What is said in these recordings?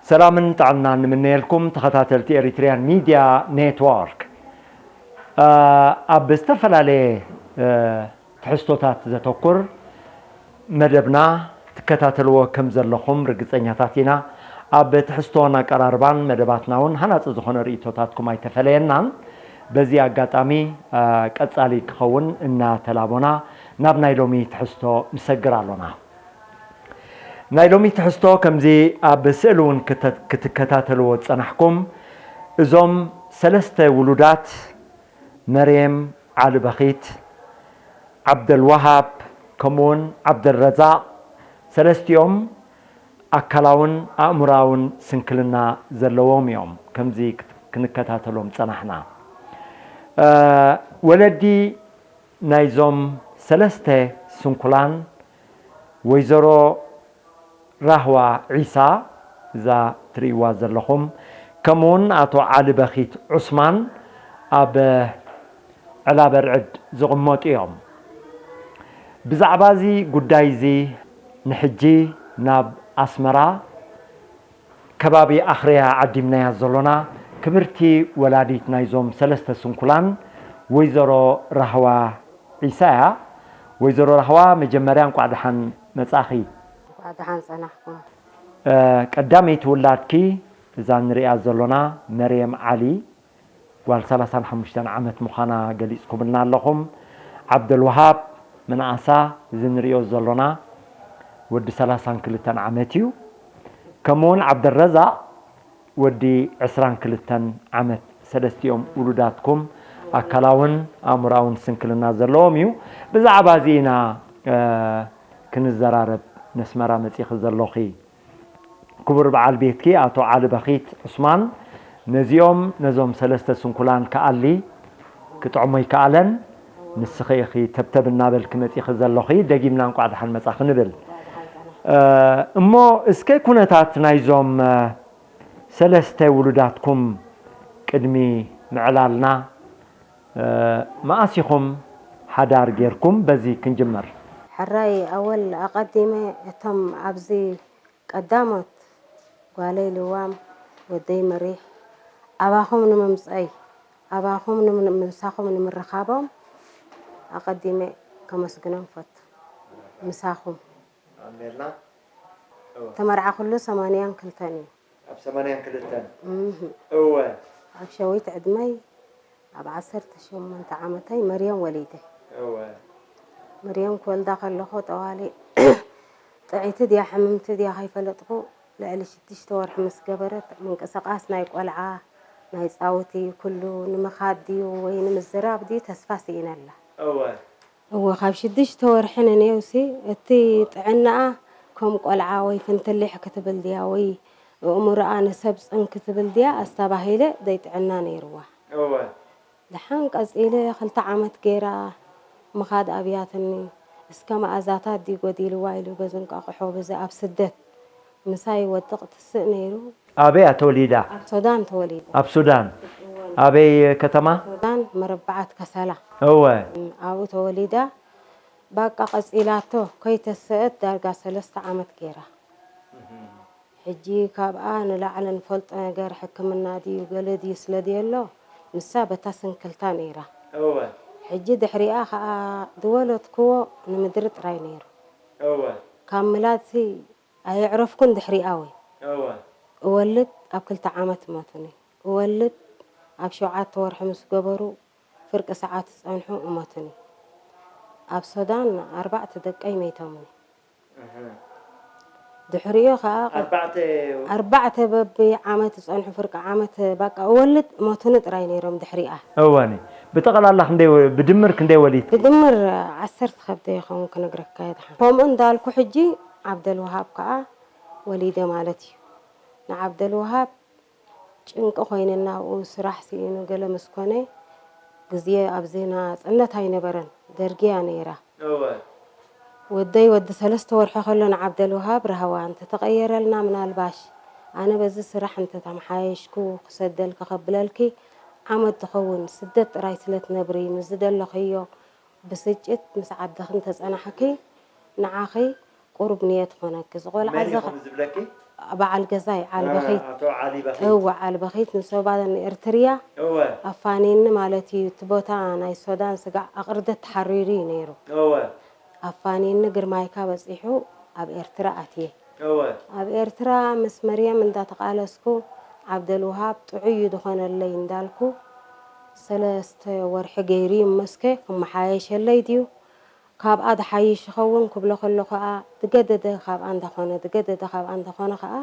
ሰላምን ጥዕናን ንምነየልኩም ተኸታተልቲ ኤሪትሪያን ሚድያ ኔትወርክ። ኣብ ዝተፈላለየ ትሕዝቶታት ዘተኩር መደብና ትከታተልዎ ከም ዘለኹም ርግጸኛታት ኢና። ኣብ ትሕዝቶን ኣቀራርባን መደባትና እውን ሃናጺ ዝኾነ ርእይቶታትኩም ኣይተፈለየናን። በዚ ኣጋጣሚ ቀጻሊ ክኸውን እናተላቦና ናብ ናይ ሎሚ ትሕዝቶ ንሰግር ኣሎና። ናይ ሎሚ ትሕዝቶ ከምዚ ኣብ ስእሊ እውን ክትከታተልዎ ዝጸናሕኩም እዞም ሰለስተ ውሉዳት መርየም ዓሊ በኺት፣ ዓብደልወሃብ ከምኡውን ዓብደልረዛቕ ሰለስቲኦም ኣካላውን ኣእምራውን ስንክልና ዘለዎም እዮም። ከምዚ ክንከታተሎም ጸናሕና። ወለዲ ናይዞም ሰለስተ ስንኩላን ወይዘሮ ራህዋ ዒሳ፣ እዛ ትርእይዋ ዘለኹም፣ ከምኡውን ኣቶ ዓሊ በኺት ዑስማን ኣብ ዕላበርዕድ ዝቕመጡ እዮም። ብዛዕባ እዚ ጉዳይ እዚ ንሕጂ ናብ ኣስመራ ከባቢ ኣኽርያ ዓዲምናያ ዘሎና ክብርቲ ወላዲት ናይዞም ሰለስተ ስንኩላን ወይዘሮ ራህዋ ዒሳ እያ። ወይዘሮ ራህዋ፣ መጀመርያ እንቋዕ ደሓን መጻኺ። እንቋዕ ደሓን ጸናሕኩም። ቀዳመይቲ ውላድኪ እዛ ንሪኣ ዘሎና መርየም ዓሊ ጓል ሰላሳን ሓሙሽተን ዓመት ምዃና ገሊጽኩምልና ኣለኹም። ዓብደልወሃብ ምንኣሳ እዚ ንሪኦ ዘሎና ወዲ ሰላሳን ክልተን ዓመት እዩ። ከምኡውን ዓብደረዛቕ ወዲ ዕስራን ክልተን ዓመት። ሰለስቲኦም ውሉዳትኩም ኣካላውን ኣእምራውን ስንክልና ዘለዎም እዩ። ብዛዕባ እዚ ኢና ክንዘራረብ ነስመራ መጺኺ ዘሎኺ። ክቡር በዓል ቤትኪ ኣቶ ዓሊ በኺት ዑስማን ነዚኦም ነዞም ሰለስተ ስንኩላን ክኣሊ ክጥዕሞ ይከኣለን። ንስኺ ኢኺ ተብተብ እናበልኪ መጺኺ ዘሎኺ። ደጊምና እንቋዕ ደሓን መጻኺ ንብል። እሞ እስከ ኩነታት ናይዞም ሰለስተ ውሉዳትኩም ቅድሚ ምዕላልና መኣስ ኢኹም ሓዳር ጌርኩም? በዚ ክንጅምር። ሕራይ ኣወል ኣቐዲመ እቶም ኣብዚ ቀዳሞት ጓለይ ልዋም ወደይ መሪሕ ኣባኹም ንምምፀይ ኣባኹም ንምሳኹም ንምርኻቦም ኣቐዲመ ከመስግኖም ፈቱ። ምሳኹም ኣሜልና። ተመርዓ ኩሉ ሰማንያን ክልተን እዩ። ኣብ ሰማንያን ክልተን እወ። ኣብ ሸዊት ዕድመይ ኣብ ዓሰርተ ሸሞንተ ዓመተይ መርየም ወሊደ። እወ። መርየም ክወልዳ ከለኹ ጠዋሊ ጥዕይቲ ድያ ሕምምቲ ድያ ከይፈለጥኩ ልዕሊ ሽዱሽተ ወርሒ ምስ ገበረት ምንቅስቓስ ናይ ቆልዓ ናይ ጻውቲ ኩሉ ንምኻድ ድዩ ወይ ንምዝራብ ድዩ ተስፋ ስኢነላ። እወ። እወ፣ ካብ ሽዱሽተ ወርሒ ንኔውሲ እቲ ጥዕናኣ ከም ቆልዓ ወይ ፍንትሊሕ ክትብል ድያ ወይ ኣእምሮኣ ንሰብ ጽን ክትብል ድያ ኣስተባሂለ ዘይጥዕና ነይርዋ። እወ። ደሓን ቀጺለ ክልተ ዓመት ገይራ ምኻድ ኣብያትኒ። እስከ መኣዛታት ድዩ ጎዲልዋ ኢሉ በዚ እንቃቕሖ በዚ ኣብ ስደት ምሳይ ይወድቕ ትስእ ነይሩ። ኣበይ እያ ተወሊዳ? ኣብ ሱዳን ተወሊዳ። ኣብ ሱዳን። ኣበይ ከተማ? ሱዳን መረባዓት ከሰላ። እወ። ኣብኡ ተወሊዳ። ባቃ ቀጺላቶ ከይተሰአት ዳርጋ ሰለስተ ዓመት ገይራ። ሕጂ ካብኣ ንላዕሊ ንፈልጦ ነገር ሕክምና ድዩ ገለ ድዩ ስለ ድየሎ ንሳ በታ ስንክልታ ነይራ። እወ። ሕጂ ድሕሪኣ ከኣ ዝወለድክዎ ንምድሪ ጥራይ ነይሩ። እወ። ካብ ምላድሲ ኣየዕረፍኩን ድሕሪኣ ወይ እወ። እወልድ ኣብ ክልተ ዓመት እሞቱኒ። እወልድ ኣብ ሸውዓተ ወርሒ ምስ ገበሩ ፍርቂ ሰዓት ዝጸንሑ እሞቱኒ። ኣብ ሱዳን ኣርባዕተ ደቀይ መይቶምኒ። እህ። ድሕሪኡ ከኣ ቀ-፣ ኣርባዕተ ኣርባዕተ በቢ ዓመት ዝጸንሑ ፍርቂ ዓመት ባቃ እወልድ እሞቱኒ ጥራይ ነይሮም ድሕሪኣ። እወኒ። ብጠቕላላ ክንደይ ወ-፣ ብድምር ክንደይ ወሊድ? ብድምር ዓሰርተ ከብደ ይኸውን ክነግረካ እየ ድሓን። ከምኡ እንዳልኩ ሕጂ ዓብደልወሃብ ከኣ ወሊደ ማለት እዩ። ንዓብደልወሃብ ጭንቂ ኮይንና ኣብኡ ስራሕ ስኢኑ ገለ ምስ ኮነ ግዜ ኣብዚ ናጽነት ኣይነበረን። ደርጊ እያ ነይራ። እወ። ወደይ ወዲ ሰለስተ ወርሒ ከሎ ንዓብደልወሃብ ራህዋ እንተተቐየረልና ምናልባሽ ኣነ በዚ ስራሕ እንተተመሓየሽኩ ክሰደልኪ ከብለልኪ ዓመት ትኸውን ስደት ጥራይ ስለ ትነብሪ ምስ ዝደለኽዮ ብስጭት ምስ ዓድኺ እንተጸናሕኪ ንዓኺ ቁሩብ ንየት ኾነኪ። ዝቖልዓ መን እዩ ዘኸ-፣ ከምኡ ዝብለኪ? በዓል ገዛይ ዓሊ በኺት። ኣቶ ዓሊ በኺት። እወ፣ ዓሊ በኺት ንሶባን ኤርትርያ እወ ኣፋኒኒ ማለት እዩ። እቲ ቦታ ናይ ሶዳን ስጋዕ ኣቕርደት ተሓሪሩ እዩ ነይሩ። እወ ኣፋኒኒ ግርማይካ በጺሑ ኣብ ኤርትራ ኣትየ። እወ ኣብ ኤርትራ ምስ መርየም እንዳተቓለስኩ ዓብደልውሃብ ጥዑይ እዩ ዝኾነለይ እንዳልኩ ሰለስተ ወርሒ ገይሩ እዩ መስከ ክመሓየሸለይ ድዩ ካብኣ ድሓይሽ ይኸውን ክብሎ ከሎ ከኣ ድገደደ ካብኣ እንዳኾነ ድገደደ ካብኣ እንዳኾነ ከኣ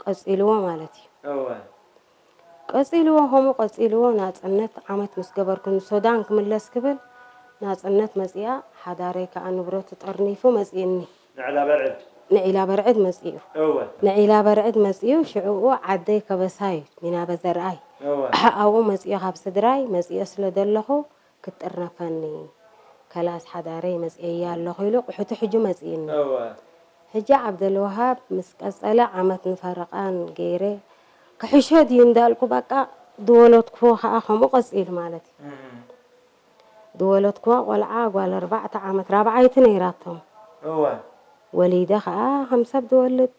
ቀጺልዎ ማለት እዩ። እወ ቀጺልዎ ከምኡ ቀጺልዎ ናጽነት ዓመት ምስ ገበርኩ ንሶዳን ክምለስ ክብል ናጽነት መጺኣ ሓዳረይ ከኣ ንብረቱ ጠርኒፉ መጺእኒ። ንዕላ በርዕድ ንዒላ በርዕድ መጺኡ እወ ንዒላ በርዕድ መጺኡ ሽዕኡ ዓደይ ከበሳይ ሚናበ ዘርኣይ እወ ኣብኡ መጺኡ ካብ ስድራይ መጺኦ ስለ ዘለኹ ክትጥርነፈኒ ከላስ ሓዳረይ መጺኤያ ኣለኹ ኢሉ ቁሕቱ ሕጂ መጺእኒ። እወ ሕጂ ዓብደልወሃብ ምስ ቀጸለ ዓመት ንፈረቓን ገይረ ክሕሾ ድዩ እንዳልኩ በቃ ዝወለድክዎ ከኣ ከምኡ ቀጺሉ ማለት እዩ። እም ዝወለድክዋ ቆልዓ ጓል ኣርባዕተ ዓመት ራብዓይቲ ነይራቶም እወ ወሊደ ከኣ ከም ሰብ ዝወልድ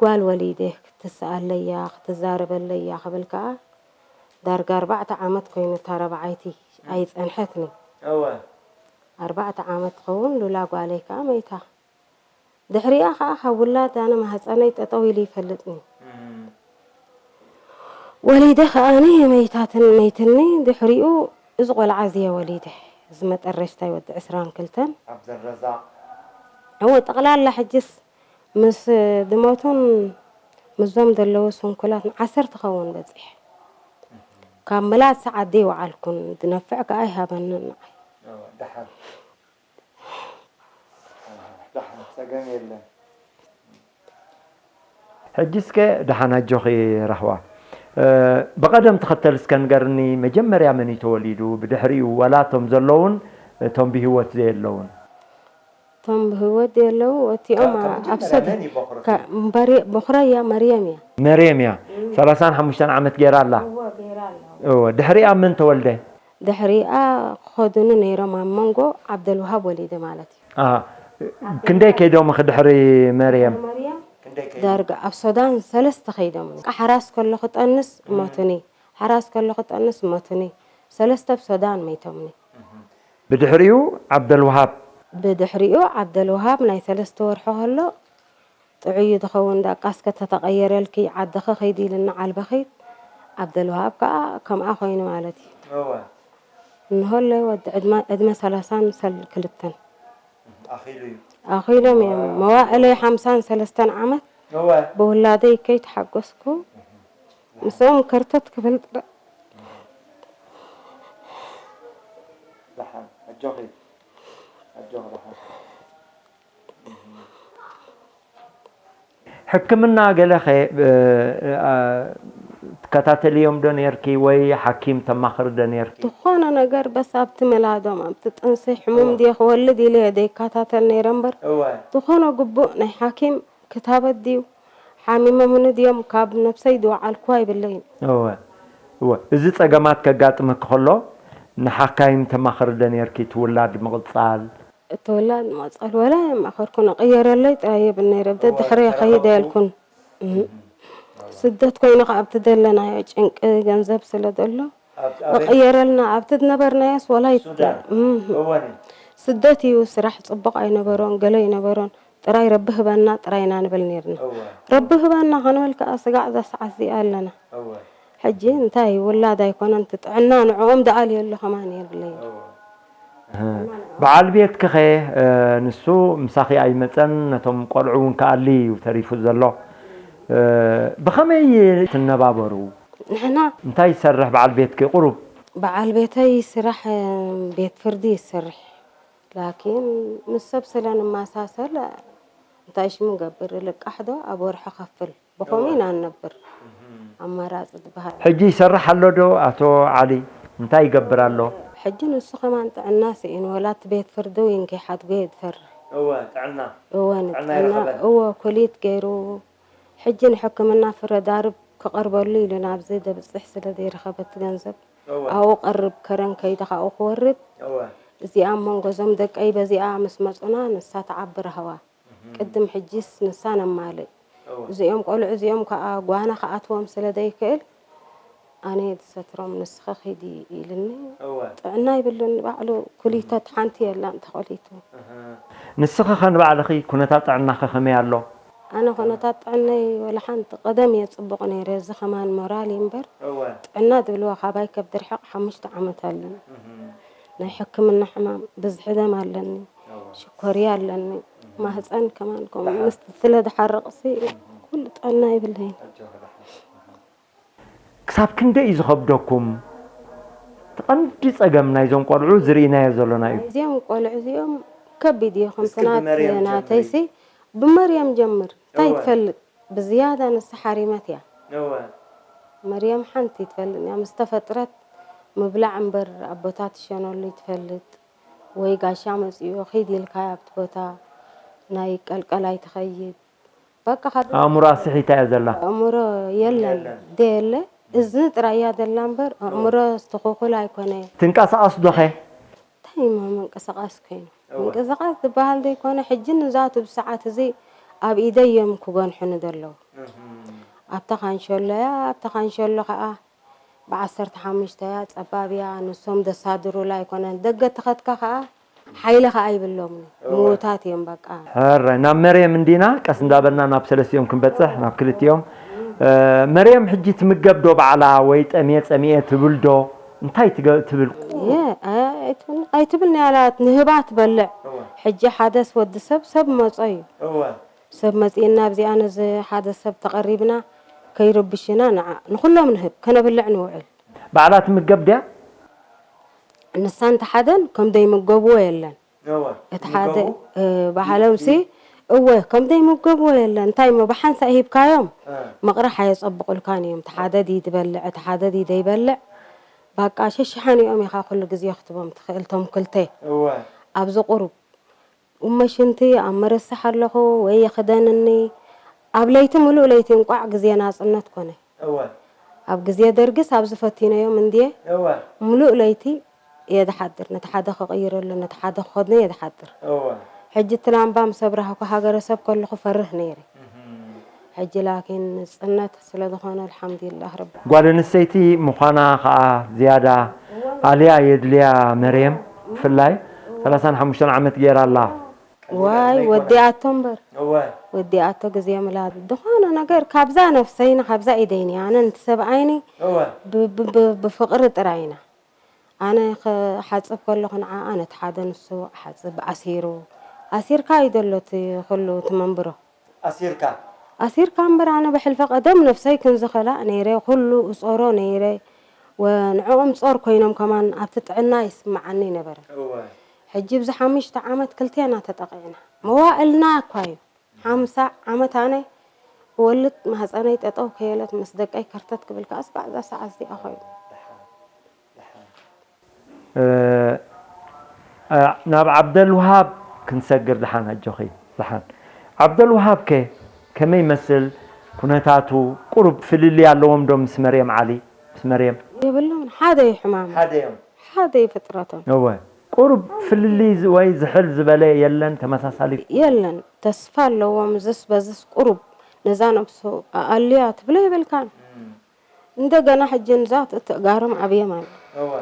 ጓል ወሊደ ክትስኣለያ ክትዛረበለያ ክብል ከኣ ዳርጋ ኣርባዕተ ዓመት ኮይኑ እታ ራብዓይቲ ኣይጸንሐትኒ። እወ ኣርባዕተ ዓመት ትኸውን ሉላ ጓለይ ከኣ መይታ። ድሕሪኣ ከኣ ካብ ውላድ ኣነ ማህጸነይ ጠጠው ኢሉ ይፈልጥኒ። እም ወሊደ ከኣኒ መይታትን መይትኒ ድሕሪኡ እዚ ቆልዓ እዚየ ወሊደ። እዚ መጠረሽታይ ወዲ ዕስራን ክልተን ኣብ ዘረዛ እወ ጠቕላላ ሕጅስ ምስ ድሞቱን ምስዞም ዘለዉ ስንኩላት ንዓሰርተ ኸውን በጺሕ። ካብ ምላስ ዓዲ ይወዓልኩን ድነፍዕ ከኣ ይሃበንን ንዓይ። እወ ደሓን ደሓን ጸገም የለን። ሕጂ እስከ ደሓን ኣጆኺ ራህዋ። ብቐደም ተኸተል እስከ ንገርኒ፣ መጀመርያ መን እዩ ተወሊዱ? ብድሕሪኡ ዋላ እቶም ዘለውን እቶም ብህይወት ዘየለውን? እቶም ብህይወት ዘየለዉ እቲኦም ካብ ኣብ መጀመርያ ሰድ መን እዩ በኹርኺ? በሪ- በኹረይ እያ መርየም እያ። መርየም እያ። ሰላሳን ሓሙሽተን ዓመት ገይራ ኣላ። እወ ገይራ ኣለዋ። እወ፣ ድሕሪኣ መን ተወልደ? ድሕሪኣ ክኸዱኒ ነይሮም ኣብ መንጎ ዓብደልውሃብ ወሊደ ማለት እዩ። ኣሃ። ክንደይ ከይዶምኺ ድሕሪ መርየም? መርየም ክንደይ ከይዱ? ዳርጋ ኣብ ሶዳን ሰለስተ ከይዶም። ሓራስ ከሎ ክጠንስ ሞቱኒ። ሓራስ ከሎ ክጠንስ ሞቱኒ። ሰለስተ ኣብ ሶዳን መይቶምኒ። ብድሕሪኡ ዓብደልውሃብ። ብድሕሪኡ ዓብደልውሃብ ናይ ሰለስተ ወርሒ ከሎ ጥዑይ እዩ ዝኸውን ዳቃስ ከተተቐየረልኪ ዓድኺ ከይዲ ኢልና ዓልበኺት። ዓብደልውሃብ ከኣ ከምኣ ኮይኑ ማለት እዩ። እወ። እንሆለ ወዲ ዕድመ ዕድመ ሰላሳን ሰል ክልተን ኣኺሉ እዩ። ኣኺሎም እዮም መዋእለይ ሓምሳን ሰለስተን ዓመት እወ። ብውላደይ ከይተሓጎስኩ ምስኦም ከርተት ክብል ጥረ ደሓን ኣጆኺ። ኣጆኺ ደሓን። ሕክምና ገለኸ ትከታተልዮም ዶ ነርኪ ወይ ሓኪም ተማኽሪ ዶ ነርኪ? ዝኾነ ነገር በስ ኣብቲ ምላዶም ኣብቲ ጥንሲ ሕሙም ድየ ክወልድ ኢለ እየ ዘይከታተል ነይረ እምበር እወ ዝኾነ ግቡእ ናይ ሓኪም ክታበት ድዩ ሓሚሞምኒ ድዮም ካብ ነብሰይ ዝወዓልኩዋ ይብለይን። እወ እወ እዚ ጸገማት ከጋጥመኪ ከሎ ንሓካይም ተማኽሪ ዶ ነርኪ? ትውላድ ምቕጻል እተወላድ መቐጸል ወላ የማኸርኩን እቕየረለይ ጥራይ የብል ነይረ ብደድሕረ ከይደ ያልኩን። ስደት ኮይኑ ከኣ ኣብቲ ዘለናዮ ጭንቂ ገንዘብ ስለ ዘሎ እቕየረልና ኣብቲ ዝነበርናዮስ ወላ ይትክል። እወኒ ስደት እዩ ስራሕ ጽቡቕ ኣይነበሮን ገለ ኣይነበሮን ጥራይ ረቢ ህበና ጥራይ ኢና ንብል ነርና። እወ ረቢ ህበና ክንብል ከኣ ስጋዕ እዛ ሰዓት እዚኣ ኣለና። እወ ሕጂ እንታይ ውላድ ኣይኮነን እቲ ጥዕና ንዕኦም ደኣ ልየሉ ከማን የብለይ። እወ በዓል ቤትኪኸ ንሱ ምሳኺ ኣይመጸን ነቶም ቆልዑ እውን ከኣሊ እዩ ተሪፉ ዘሎ። ብኸመይ ትነባበሩ? ንሕና እንታይ ይሰርሕ በዓል ቤትኪ ቁሩብ? በዓል ቤተይ ስራሕ ቤት ፍርዲ ይሰርሕ ላኪን ምስ ሰብ ስለ ንመሳሰል እንታይ ሽሙ ገብር ልቃሕ ዶ ኣብ ወርሒ ከፍል ብኸምኡ ኢና ንነብር። ኣማራፂ ዝበሃል ሕጂ ይሰርሕ ኣሎ ዶ ኣቶ ዓሊ? እንታይ ይገብር ኣሎ? ሕጂ ንሱ ከማን ጥዕና ስኢኑ ወላ እቲ ቤት ፍርዲ እውን ከይሓድጎ እየ ዝፈርህ። እወ ጥዕና እወ ጥዕና ንጥዕና ይረኸበ። እወ ኩሊት ገይሩ ሕጂ ንሕክምና ፍረ ዳርብ ክቐርበሉ ኢሉ ናብዚ ደብፅሕ ስለ ዘይረኸበ እቲ ገንዘብ እወ ኣብኡ ቀርብ ከረን ከይደ ካብኡ ክወርድ እወ እዚኣ ኣብ መንጎ እዞም ደቀይ በዚኣ ምስ መፁና ንሳ ትዓቢ ረኸባ። ቅድም ሕጂስ ንሳ ነማልእ እዚኦም ቆልዑ እዚኦም ከዓ ጓና ክኣትዎም ስለ ዘይክእል ኣነ ዝሰትሮም ንስኺ ኺዲ ኢልኒ። ጥዕና ይብሉኒ ባዕሉ። ኩሊተት ሓንቲ የላን ተኾሊቱ። ንስኺ ኸ ንባዕልኺ ኩነታት ጥዕናኺ ከመይ ኣሎ? ኣነ ኩነታት ጥዕነይ ወላ ሓንቲ ቀደም እየ ፅቡቕ ነይረ። እዚ ከማን ሞራል እዩ እምበር ጥዕና ዝብልዋ ካባይ ከብዲ ርሕቕ ሓሙሽተ ዓመት ኣለኒ። ናይ ሕክምና ሕማም ብዝሒ ደም ኣለኒ። ሽኮርያ ኣለኒ። ማህፀን ከማን ከምኡ ምስ ስለ ዝሓርቕሲ ኩሉ ጥዕና ይብለይን። ክሳብ ክንደይ እዩ ዝኸብደኩም? እቲ ቀንዲ ጸገም ናይዞም ቆልዑ ዝርኢናዮ ዘሎና እዩ። እዚኦም ቆልዑ እዚኦም ከቢድ እዩ። ከምቲ ናት ናተይሲ ብመርየም ጀምር እንታይ ትፈልጥ ብዝያዳ ንሳ ሓሪመት እያ። መርየም ሓንቲ ትፈልጥ እያ ምስ ተፈጥረት ምብላዕ እምበር ኣቦታት ትሸነሉ ትፈልጥ ወይ ጋሻ መጺኡ ኺድ ኢልካ ኣብቲ ቦታ ናይ ቀልቀል ኣይትኸይድ። በቃ ካብ ኣእምሮኣ ስሒታ እያ ዘላ። ኣእምሮ የለን ደየለ እዝኒ ጥራይ እያ ዘላ እምበር ኣእምሮ ስትኹኹል ኣይኮነ። ትንቀሳቐስ ዶ ኸ? እንታይ እሞ ምንቅስቓስ ኮይኑ ምንቅስቓስ ዝበሃል ዘይኮነ ሕጂ ንዛቱ ብሰዓት እዚ ኣብ ኢደይ እዮም ክጎንሑኒ ዘለዉ። ኣብታ ካንሸሎ እያ ኣብታ ካንሸሎ ከዓ ብዓሰርተ ሓሙሽተ እያ ጸባብ እያ ንሶም ዘሳድሩላ ኣይኮነን ደገ ተኸትካ ከዓ ሓይሊ ከዓ ይብሎምን ምዉታት እዮም በቃ። ሕራይ ናብ መርየም እንዲና ቀስ እንዳበልና ናብ ሰለስቲኦም ክንበፅሕ ናብ ክልቲኦም። መርየም ሕጂ ትምገብ ዶ ባዕላ ወይ ጠምየ ፀሚኤ ትብል ዶ እንታይ ትብል? ኣይትብል ንያላት ንህባ ትበልዕ። ሕጂ ሓደስ ወዲ ሰብ ሰብ መፆ እዩ። ሰብ መፂእና ኣብዚኣ ነዚ ሓደ ሰብ ተቐሪብና ከይርብሽና ንዓ ንኹሎም ንህብ ከነብልዕ ንውዕል። ባዕላ ትምገብ ድያ? ንሳ እንተ ሓደን ከም ዘይምገብዎ የለን። እቲ ሓደ ባዕሎም ሲ እወ ከም ዘይምገብዎ የለን። እንታይ እሞ ብሓንሳእ ሂብካዮም ምቕራሕ ኣየጸብቑልካን እዮም። እቲ ሓደ ድዩ ዝበልዕ እቲ ሓደ ድዩ ዘይበልዕ ባቃ ሸሽሓኒኦም ኢኻ ኩሉ ግዜ ክትቦም ትኽእል ቶም ክልተ ኣብዚ ቁሩብ እሞ ሽንቲ ኣብ መረሳሕ ኣለኹ ወይ ይኽደንኒ ኣብ ለይቲ ምሉእ ለይቲ እንቋዕ ግዜ ናጽነት ኮነ። ኣብ ግዜ ደርግስ ኣብዚ ፈቲነዮም እንድየ ምሉእ ለይቲ እየ ዝሓድር ነቲ ሓደ ክቕይረሉ ነቲ ሓደ ክኸድኖ እየ ዝሓድር። ሕጂ እቲ ላምባ ምስ ኣብራህኩ ሃገረሰብ ከለኹ ፈርህ ነይረ። ሕጂ ላኪን ንጽነት ስለ ዝኾነ ኣልሓምዱሊላህ ረቢ። ጓል ኣንስተይቲ ምዃና ኸኣ ዝያዳ ኣልያ የድልያ መርየም ብፍላይ ሰላሳን ሓሙሽተን ዓመት ገይራ ኣላ። ዋይ ወዲኣቶ እምበር እወ ወዲኣቶ ግዜ ምላድ ዝኾነ ነገር ካብዛ ነፍሰይኒ ካብዛ ኢደይኒ ኣነ ንቲ ሰብኣይኒ እወ ብ- ብ- ብ- ብፍቕሪ ጥራይ ኢና ኣነ ክሓፅብ ከለኹ ንዓኣ ነቲ ሓደ ንሱ ሓፅብ ኣሲሩ ኣሲርካ እዩ ዘሎ እቲ ኩሉ እቲ መንብሮ ኣሲርካ ኣሲርካ እምበር ኣነ ብሕልፈ ቀደም ነፍሰይ ክንዝኸላእ ነይረ ኩሉ እፀሮ ነይረ ወንዕኦም ፆር ኮይኖም ከማን ኣብቲ ጥዕና ይስምዓኒ ነበረ እወ ሕጂ ብዚ ሓሙሽተ ዓመት ክልቴና ተጠቒዕና መዋእልና እኳ እዩ ሓምሳ ዓመት ኣነ ክወልድ ማህፀነይ ጠጠው ከየለት ምስ ደቀይ ከርተት ክብል ከኣስ ባዕዛ ሰዓት እዚኣ ኮይኑ ናብ ዓብደልውሃብ ክንሰግር ደሓን ኣጆኺ ደሓን ዓብደልውሃብ ከ ከመይ ይመስል ኩነታቱ ቁሩብ ፍልልይ ኣለዎም ዶ ምስ መርየም ዓሊ ምስ መርየም የብሎምን ሓደ እዩ ሕማሙ ሓደ እዮም ሓደ እዩ ፍጥረቶም እወ ቁሩብ ፍልልይ ዝ- ወይ ዝሕል ዝበለ የለን ተመሳሳሊ የለን ተስፋ ኣለዎም ዝስ በዝስ ቁሩብ ነዛ ነብሱ ኣኣልያ ትብሎ የብልካን እንደገና ሕጂ ንዛ ትእጋሮም ኣብየ ማለት እወ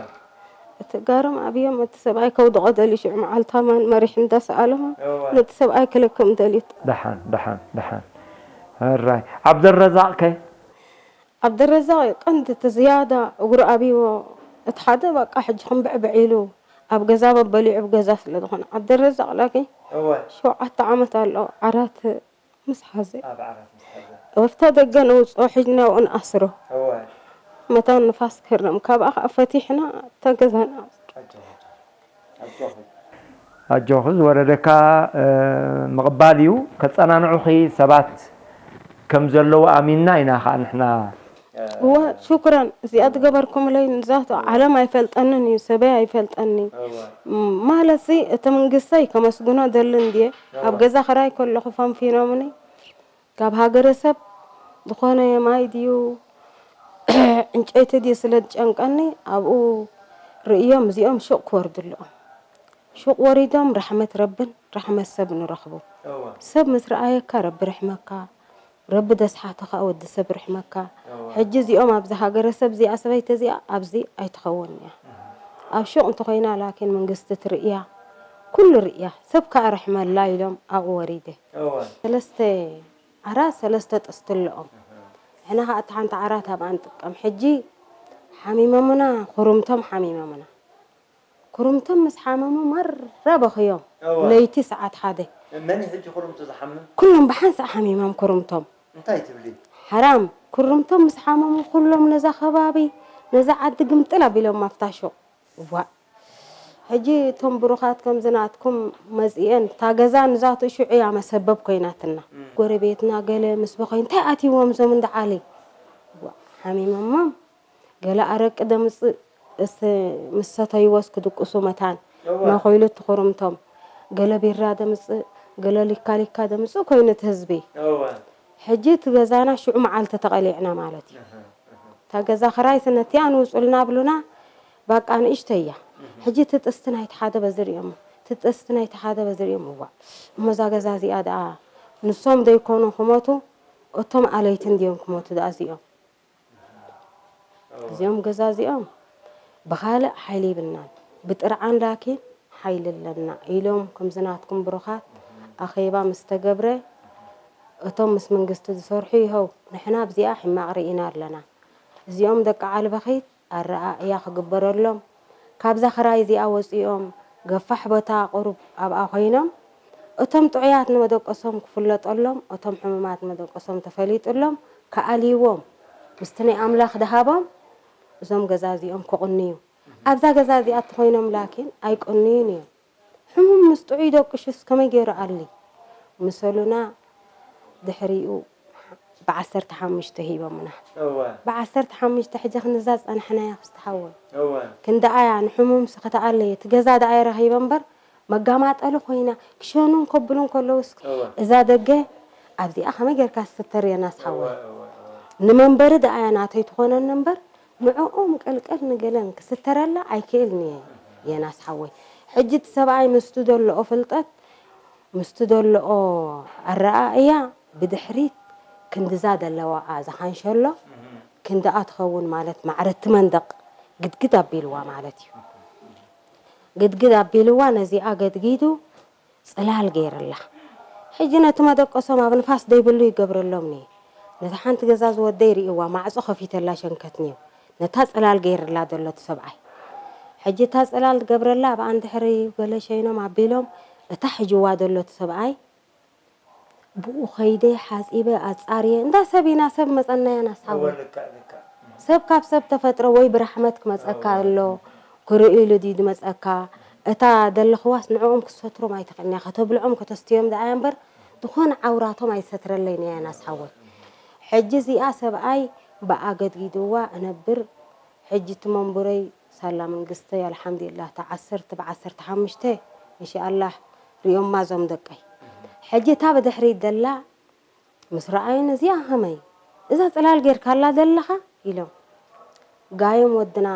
ትእጋሮም ኣብዮም እቲ ሰብኣይ ከውድቆ ደልዩ ሽዑ መዓልታ ማን መሪሕ እንዳሰኣለማ እወ ነቲ ሰብኣይ ክልክም ደልዩ ደሓን ደሓን ደሓን ሕራይ ዓብደረዛቕ ከ ዓብደረዛቕ እዩ ቀንዲ እቲ ዝያዳ እግሩ ኣብይዎ እቲ ሓደ በቃ ሕጂ ክምብዕብዕ ኢሉ ኣብ ገዛ በበሊዑ ኣብ ገዛ ስለ ዝኾነ ዓብደረዛቕ ላኪ እወ ሸውዓተ ዓመት ኣሎ ዓራት ምስ ሓዘ ኣብ ዓራት ምስ ሓዘ ኣብታ ደገ ነውፅኦ ሕጂ ናብኡ ንኣስሮ እወ መታን ንፋስ ክህረም ካብኣ ከዓ ፈቲሕና እታ ገዛ ንኣስሮ ኣጆኺ ኣጆኺ ኣጆኺ ዝወረደካ ምቕባል እዩ። ከጸናንዑኺ ሰባት ከም ዘለዉ ኣሚንና ኢና ኸኣ ንሕና። እወ ሹክራን እዚኣ ዝገበርኩምለይ ንዛቱ ዓለም ኣይፈልጠንን እዩ ሰበይ ኣይፈልጠኒ ማለት ሲ እቲ መንግስተይ ከመስግኖ ደሊ እንድየ ኣብ ገዛ ክራይ ከለኹ ፈንፊኖምኒ ካብ ሃገረሰብ ዝኾነ ማይ ድዩ ዕንጨይቲ ድዩ ስለ ዝጨንቀኒ ኣብኡ ርእዮም እዚኦም ሹቕ ክወርዱ ኣለኦም ሹቕ ወሪዶም ራሕመት ረብን ራሕመት ሰብ ንረኽቡ ሰብ ምስ ረኣየካ ረቢ ርሕመካ ረቢ ደስሓትኻ ወዲ ሰብ ርሕመካ። ሕጂ እዚኦም ኣብዚ ሃገረሰብ እዚኣ ሰበይቲ እዚኣ ኣብዚ ኣይትኸውን እያ። ኣብ ሹቕ እንተኾይና ላኪን መንግስቲ ትርእያ፣ ኩሉ ርእያ፣ ሰብ ከኣ ርሕመላ ኢሎም ኣብኡ ወሪደ። ሰለስተ ዓራት ሰለስተ ጥስቲ ኣለኦም። ንሕና ከኣ እታ ሓንቲ ዓራት ኣብኣ ንጥቀም። ሕጂ ሓሚሞምና፣ ኩርምቶም ሓሚሞምና። ኩርምቶም ምስ ሓመሙ ማራ በኽዮም። ለይቲ ሰዓት ሓደ። መን እዩ ሕጂ ኩርምቱ ዝሓምም? ኩሎም ብሓንሳእ ሓሚሞም ኩርምቶም። እንታይ ትብሊ? ሓራም ኩርምቶም ምስ ሓመሙ ኩሎም ነዛ ከባቢ ነዛ ዓዲ ግምጥል ኣቢሎም ኣብታ ሹቕ። ዋእ ሕጂ እቶም ብሩኻት ከምዚ ናትኩም መጺኤን እታ ገዛ ንዛትኡ ሽዑ እያ መሰበብ ኮይናትና። ጎረቤትና ገለ ምስ በኸዩ እንታይ ኣትይዎም እዞም እንዳ ዓሊ? ዋእ ሓሚሞሞም። ገለ ኣረቂ ደምጽእ ምስ ሰተይዎስ ክድቅሱ መታን መኾይሉ ትኹርምቶም። ገለ ቢራ ደምጽእ፣ ገለ ሊካ ሊካ ደምጽእ ኮይኑ እቲ ህዝቢ። ሕጂ እቲ ገዛና ሽዑ መዓልቲ ተቐሊዕና ማለት እዩ። እታ ገዛ ኽራይ ስነቲያ ንውጹልና ብሉና። ባቃ ንእሽተይ እያ። ሕጂ እቲ ጥስቲ ናይቲ ሓደ በዚ ሪኦሞ፣ እቲ ጥስቲ ናይቲ ሓደ በዚ ሪኦም። እዋ እሞ እዛ ገዛ እዚኣ ደኣ ንሶም ደይኮኑ ክሞቱ፣ እቶም ኣለይቲ እንድዮም ክሞቱ ደኣ እዚኦም። እዚኦም ገዛ እዚኦም ብኻልእ ሓይሊ ይብልናን ብጥርዓን ላኪን ሓይሊ ኣለና ኢሎም ከምዚ ናትኩም ብሩኻት ኣኼባ ምስ ተገብረ እቶም ምስ መንግስቲ ዝሰርሑ ይኸው ንሕና ኣብዚኣ ሕማቕ ርኢና ኣለና። እዚኦም ደቂ ዓልበኺት ኣረኣእያ ክግበረሎም ካብዛ ኽራይ እዚኣ ወፂኦም ገፋሕ ቦታ ቁሩብ ኣብኣ ኮይኖም እቶም ጥዑያት ንመደቀሶም ክፍለጠሎም እቶም ሕሙማት ንመደቀሶም ተፈሊጥሎም ክኣልይዎም ምስቲ ናይ ኣምላኽ ድሃቦም እዞም ገዛ እዚኦም ክቕንዩ ኣብዛ ገዛ እዚኣ ተኾይኖም ላኪን ኣይቅንዩን እዮም። ሕሙም ምስ ጥዑይ ደቅሹስ ከመይ ገይሩ ኣሊ ምሰሉና ድሕሪኡ ብዓሰርተ ሓሙሽተ ሂቦምና። ብዓሰርተ ሓሙሽተ ሕጂ ክንዛ ዝጸናሕናያ ክስቲ ሓወይ ክንደኣያ ንሕሙምሲ ከተኣለየ እቲ ገዛ ደኣ የረኺበ እምበር መጋማጠሊ ኮይና ክሸኑን ከብሉን ከለውስ እዛ ደገ ኣብዚኣ ከመይ ጌርካ ዝስተር የናስ ሓወይ ንመንበሪ ደኣያ ናተይ ትኾነኒ እምበር ንዕኦም ቀልቀል ንገለን ክስተረላ ኣይክእልን እየ የናስ ሓወይ። ሕጂ እቲ ሰብኣይ ምስቲ ዘለኦ ፍልጠት ምስቲ ዘለኦ ኣረኣእያ ብድሕሪት ክንድዛ ደለዋኣ ዝሓንሸሎ ክንድኣ ትኸውን ማለት ማዕረ እቲ መንደቕ ግድግድ ኣቢልዋ ማለት እዩ። ግድግድ ኣቢልዋ ነዚኣ ገድጊዱ ጽላል ገይርላ። ሕጂ ነቲ መደቀሶም ኣብ ንፋስ ደይብሉ ይገብረሎም ነየ። ነታ ሓንቲ ገዛ ዝወደይ ርእይዋ ማዕጾ ከፊተላ ሸንከት ነዩ። ነታ ጽላል ገይርላ ዘሎ እቲ ሰብኣይ። ሕጂ እታ ጽላል ትገብረላ ኣብኣ እንድሕሪ ገለ ሸይኖም ኣቢሎም እታ ሒጅዋ ዘሎ እቲ ሰብኣይ ብኡ ከይደ ሓጺበ ኣጻርየ እንዳ ሰብ ኢና ሰብ መጸናያ ናስሓወ ሰብ ካብ ሰብ ተፈጥረ ወይ ብራሕመት ክመጸካ ኣሎ ክርእዩ ኢሉ ድዩ ዝመጸካ እታ ደለኽዋስ ንዕኦም ክትሰትሮም ኣይትኽእልን እያ ከተብልዖም ከተስትዮም ደኣ እያ እምበር ዝኾነ ዓውራቶም ኣይትሰትረለይን እያ ናስሓወ ሕጂ እዚኣ ሰብኣይ ብኣ ገድጊድዋ እነብር ሕጂ እቲ መንቡረይ ሳላ መንግስተይ ኣልሓምዱሊላህ እታ ዓሰርተ ብዓሰርተ ሓሙሽተ እንሻኣላህ ሪኦማ እዞም ደቀይ ሕጂ እታ ብድሕሪት ደላ ምስ ረኣዩኒ እዚኣ ከመይ እዛ ፅላል ጌርካላ ዘለኻ ኢሎም ጋዮም ወድና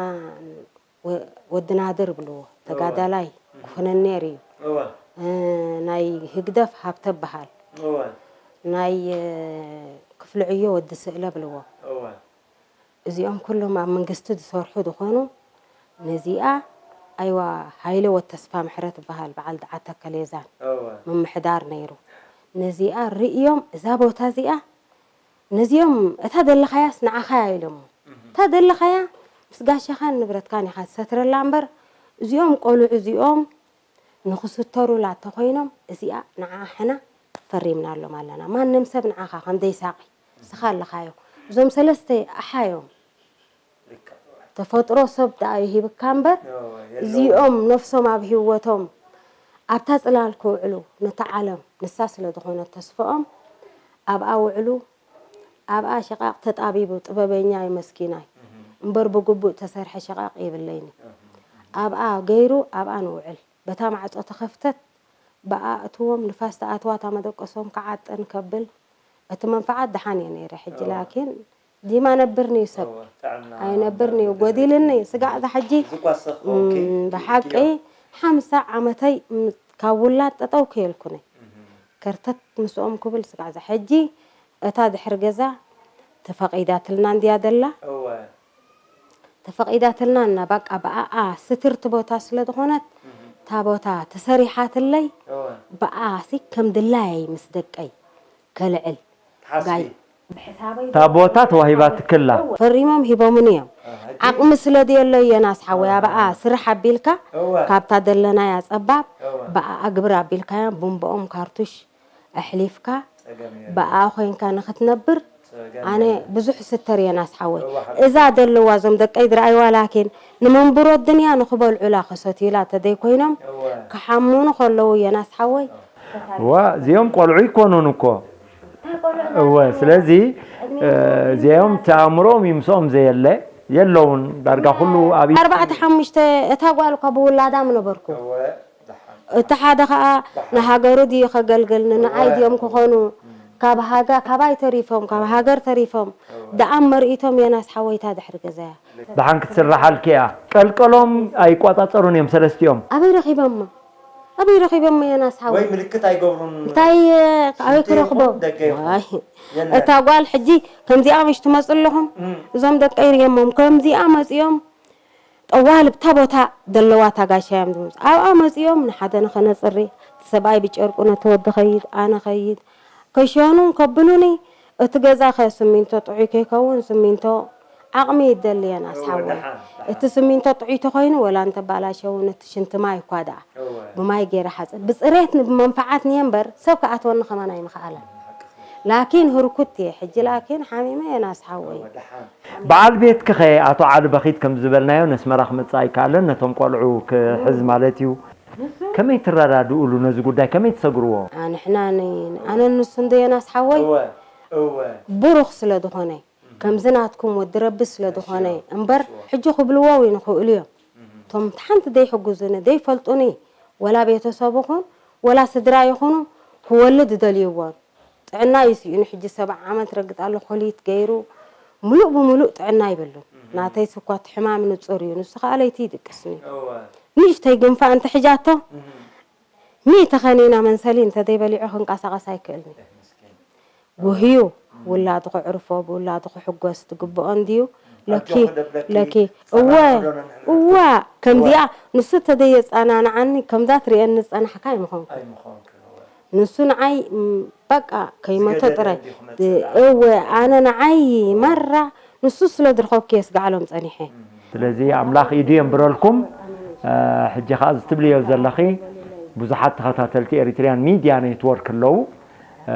ወዲ ናድር ብልዎ ተጋዳላይ ክኾነኒ ነይሩ እዩ ናይ ህግደፍ ሃብተ በሃል ናይ ክፍሊ ዕዮ ወዲ ስእለ ብልዎ እዚኦም ኩሎም ኣብ መንግስቲ ዝሰርሑ ዝኾኑ ነዚኣ ኣይዋ ሃይለ ወተስፋ ምሕረት ትበሃል በዓል ደዓተ ከሌዛን ምምሕዳር ነይሩ ነዚኣ ርእዮም እዛ ቦታ እዚኣ ነዚኦም እታ ደለኻያስ ንዓኻያ ኢሎሞ እታ ደለኻያ ምስ ጋሻኻን ንብረትካን ኢኻ ትሰትረላ እምበር እዚኦም ቆልዑ እዚኦም ንኽስተሩላ ተኾይኖም እዚኣ ንዓኣ ሕና ፈሪምናሎም ኣለና ማንም ሰብ ንዓኻ ከም ደይሳቒ ንስኻ ኣለኻዮ እዞም ሰለስተ ኣሓ እዮም ተፈጥሮ ሰብ ደኣ ይሂብካ እምበር እዚኦም ነፍሶም ኣብ ህይወቶም ኣብታ ፅላል ክውዕሉ ነታ ዓለም ንሳ ስለ ዝኾነት ተስፈኦም ኣብኣ ውዕሉ ኣብኣ ሽቓቕ ተጣቢቡ ጥበበኛ እዩ መስኪናይ እምበር ብግቡእ ተሰርሐ ሽቓቕ የብለይን ኣብኣ ገይሩ ኣብኣ ንውዕል በታ ማዕፆ ተኸፍተት ብኣ እትዎም ንፋስ ተኣትዋ እታ መደቀሶም ክዓጥን ከብል እቲ መንፍዓት ደሓን እየ ነይረ ሕጂ ላኪን ዲማ ነብርኒ እዩ ሰብ ኣይነብርኒ እዩ ጎዲልኒ ስጋዕ እዛ ሕጂ ብሓቂ ሓምሳ ዓመተይ ካብ ውላድ ጠጠው ከየልኩነ ከርተት ምስኦም ክብል ስጋዕ እዛ ሕጂ እታ ድሕሪ ገዛ ተፈቒዳትልና እንድያ ደላ? ተፈቒዳትልና እና፣ በቃ ብኣኣ ስትርቲ ቦታ ስለ ዝኾነት፣ እታ ቦታ ተሰሪሓትለይ፣ ብኣኣ ሲ ከም ድላየይ ምስ ደቀይ ከልዕል። ጋይ። እታ ቦታ ተዋሂባትክላ? ፈሪሞም ሂቦምኒ እዮም። ዓቕሚ ስለ ድየሎ እየን ኣስሓወይ፣ ኣብኣ ስራሕ ኣቢልካ፣ ካብታ ደለናያ ጸባብ፣ ብኣኣ ግብር ኣቢልካዮም፣ ቡምብኦም ካርቱሽ ኣሕሊፍካ፣ ብኣኣ ኮይንካ ንኽትነብር፣ ኣነ ብዙሕ ስተር እየን ኣስሓወይ። እዛ ደለዋ እዞም ደቀይ ድረኣይዋ፣ ላኪን ንመንብሮ ድንያ ንኽበልዑላ ከሰትዩላ ተደይ ኮይኖም፣ ክሓሙኑ ከለዉ እየን ኣስሓወይ። ዋ፣ እዚኦም ቆልዑ ይኮኑን እኮ። እወ፣ ስለዚ፣ እ፣ እዚኦም እቲ ኣእምሮኦም እዩ ምስኦም ዘየለ፣ የለውን። ዳርጋ ኩሉ ኣብ ኣርባዕተ ሓሙሽተ እታ ጓል እኳ ብውላዳ ምነበርኩ። እቲ ሓደ ኸኣ ንሃገሩ ድዩ ከገልግል፣ ንንዓይ ድዮም ክኾኑ? ካብ ሃጋ-፣ ካባይ ተሪፎም፣ ካብ ሃገር ተሪፎም፣ ደኣ መርኢቶም የናስ ሓወይታ ድሕሪ ገዛያ። ደሓን ክትስርሓልኪ እያ። ቀልቀሎም ኣይቋጻጸሩን እዮም ሰለስቲኦም። ኣበይ ረኺቦማ? ኣበይ ረኺቦማ የናስ ሓወይ? ወይ ምልክት ኣይገብሩን? እንታይ፣ ኣበይ ሽንቲ ክረኽቦ? ይኹን ደገ ይኹን? ዋይ። የለን። እታ ጓል ሕጂ ከምዚኣ ምሽ ትመጽእ ኣለኹም? እም። እዞም ደቀይ ርእየሞም ከምዚኣ መጺኦም ጠዋልብ እታ ቦታ ዘለዋ እታ ጋሻ እዮም ዝመጹ። ኣብኣ መጺኦም ንሓደ ንኸነጽሪ፣ እቲ ሰብኣይ ብጨርቁ ነቲ ወዲ ኸይድ፣ ኣነ ኸይድ። ከሸኑን ከብሉኒ፣ እቲ ገዛ ኸ ስሚንቶ ጥዑይ ከይከውን፣ ስሚንቶ ዓቕሚ ይደልየን እወ፣ ኣስሓወይ። ደሓን፣ ደሓን። እቲ ስሚንቶ ጥዑይ ተኾይኑ፣ ወላ እንተባላሸውን እቲ ሽንቲ ማይ እኳ ደኣ እወ። ብማይ ገይረ ሓጽብ። ብጽሬት ን-፣ ብመንፈዓት ንየ እምበር፣ ሰብ ክኣትወኒ ኸማን ኣይምኸኣለን። ላኪን ህርኩት እየ። ሕጂ ላኪን ሓሚመ እየን ኣስሓወይ። እወ፣ ደሓን። በዓል ቤትኪ ኸ ኣቶ ዓሊ በኺት ከም ዝበልናዮ ነስመራ ክመጽእ ኣይከኣለን፣ ነቶም ቆልዑ ክሕዝ ማለት እዩ። ከመይ ትረዳድኡሉ ነዚ ጉዳይ? ከመይ ትሰግርዎ? ኣንሕና ን-፣ ኣነን ንሱን ዶ ዮናስ ሓወይ? እወ፣ እወ። ብሩኽ ስለ ዝኾነ፣ ከምዚ ናትኩም ወዲ ረቢ ስለ ዝኾነ እምበር፣ ሕጂ ክብልዎ እውን ይኽእሉ እዮም። እቶም ሓንቲ ዘይሕግዙኒ፣ ዘይፈልጡኒ፣ ወላ ቤተሰብ ይኹን፣ ወላ ስድራ ይኹኑ፣ ክወልድ ዝደልይዎን። ጥዕና እዩ ስኢኑ፣ ሕጂ ሰብዓ ዓመት ረግጥ ኣሎ፣ ኮሊት ገይሩ፣ ምሉእ ብምሉእ ጥዕና ይብሉን። እህ። ናተይ ስኳት ሕማም ንጹር እዩ፣ ንሱ ኸኣ ለይቲ ይድቅስኒ። እወ። ንእሽተይ ግንፋ እንተ ሒዛቶ፣ እህ። ሚእቲ ኸኒና መንሰሊ እንተ ዘይበሊዑ ክንቀሳቐስ ኣይክእልን እዩ። ምስኪን። ጉህዩ፣ እህ። ውላዱ ክዕርፎ፣ ብውላዱ ክሕጎስ ትግብኦ እንድዩ። ለኪ፣ ኣጆኺ ደብለኪ፣ ለኪ። ሰላም እወ፣ ክብሎና ንሕና እዋ፣ ከምዚኣ፣ እወ። ንሱ ተደየጻናንዓኒ፣ ከምዛ ትርእየኒ ዝጸናሕካ ኣይምኾንኩን። ኣይምኾንኩን፣ እወ። ንሱ ንዓይ፣ ም፣ በቃ፣ ከይመቶ ዝገደደ ጥራይ። እንዲኹ መጽእ እወ፣ ኣነ ንዓይ ማራ፣ ንሱ ስለ ዝረኸብኩ የስግዓሎም ጸኒሐ። እም። ስለዚ ኣምላኽ ኢዱ የንብረልኩም። እ፣ ሕጂ ኸኣ እዚ ትብልዮ ዘለኺ፣ ብዙሓት ተኸታተልቲ ኤሪትርያን ሚድያ ኔትወርክ ኣለዉ። እ፣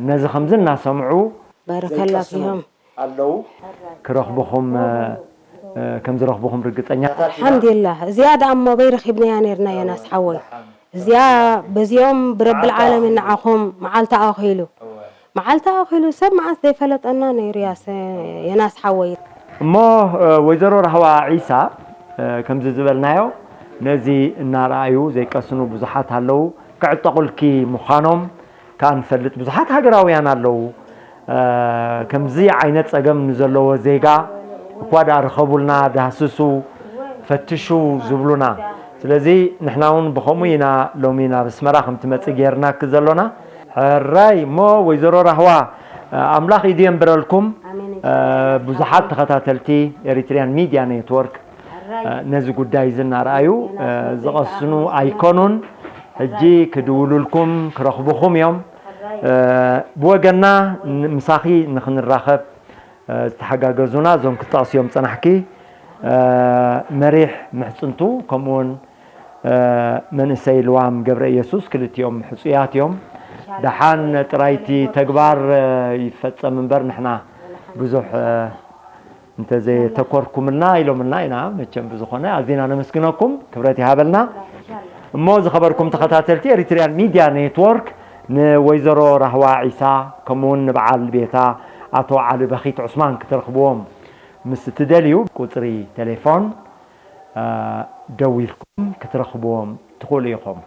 ነዚ ከምዚ እናሰምዑ በረከላኪ ዘይቀስኑ እዮም። ኣለዉ። ክረኽብኹም፣ እ፣ እ፣ ከም ዝረኽብኹም ርግጸኛ። ኣልሓምዱሊላህ። እዚኣ ደኣ እሞ በይ ረኺብናያ ነይርና፣ ዮናስ ሓወይ። እዚኣ በዚኦም ብረብል ዓለሚን ንዓኹም መዓልቲ ኣኺሉ። መዓልቲ ኣኺሉ ሰብ መዓስ ዘይፈለጠና ነይሩ፣ ያሰ-፣ ዮናስ ሓወይ። እሞ፣ እ፣ ወይዘሮ ራህዋ ዒሳ፣ እ፣ ከምዚ ዝበልናዮ፣ ነዚ እናረኣዩ ዘይቀስኑ ብዙሓት ኣለዉ። ክዕጠቑልኪ ምዃኖም ከኣ ንፈልጥ። ብዙሓት ሃገራውያን ኣለዉ። እ፣ ከምዚ ዓይነት ጸገም ንዘለዎ ዜጋ እኳ ደኣ ርኸቡልና፣ ዳህስሱ፣ ፈትሹ ዝብሉና። ስለዚ ንሕና እውን ብኸምኡ ኢና ሎሚ ናብ ኣስመራ ከም ትመጽእ ጌርናኪ ዘሎና። ሕራይ እሞ ወይዘሮ ራህዋ፣ እ፣ ኣምላኽ ኢዱ የንብረልኩም። ኣሜን። እ፣ ብዙሓት ተኸታተልቲ ኤሪትርያን ሚድያ ኔትወርክ፣ እ፣ ነዚ ጉዳይ እዚ እናረኣዩ፣ እ፣ ዝቐስኑ ኣይኮኑን። ሕጂ ክድውሉልኩም፣ ክረኽብኹም እዮም። እ፣ ብወገንና ን-፣ ምሳኺ ንኽንራኸብ፣ እ፣ ዝተሓጋገዙና እዞም ክትጠቕስዮም ጸናሕኪ፣ እ፣ መሪሕ ምሕጽንቱ፣ ከምኡውን፣ እ፣ መንእሰይ ልዋም ገብረ ኢየሱስ፣ ክልቲኦም ሕጹያት እዮም። ደሓን ጥራይ እቲ ተግባር፣ እ፣ ይፈጸም እምበር ንሕና ብዙሕ፣ እ፣ እንተዘየተኮርኩምልና ኢሎምና ኢና። መቸም ብዝኾነ ኣዚና ነመስግነኩም፣ ክብረት ይሃበልና። እሞ ዝኸበርኩም ተኸታተልቲ ኤሪትርያን ሚድያ ኔትወርክ፣ ንወይዘሮ ራህዋ ዒሳ፣ ከምኡውን ንበዓል ቤታ ኣቶ ዓሊ በኺት ዑስማን ክትረኽብዎም ምስ እትደልዩ፣ ቁጽሪ ቴሌፎን፣ እ፣ ደዊልኩም ክትረኽብዎም ትኽእሉ ኢኹም።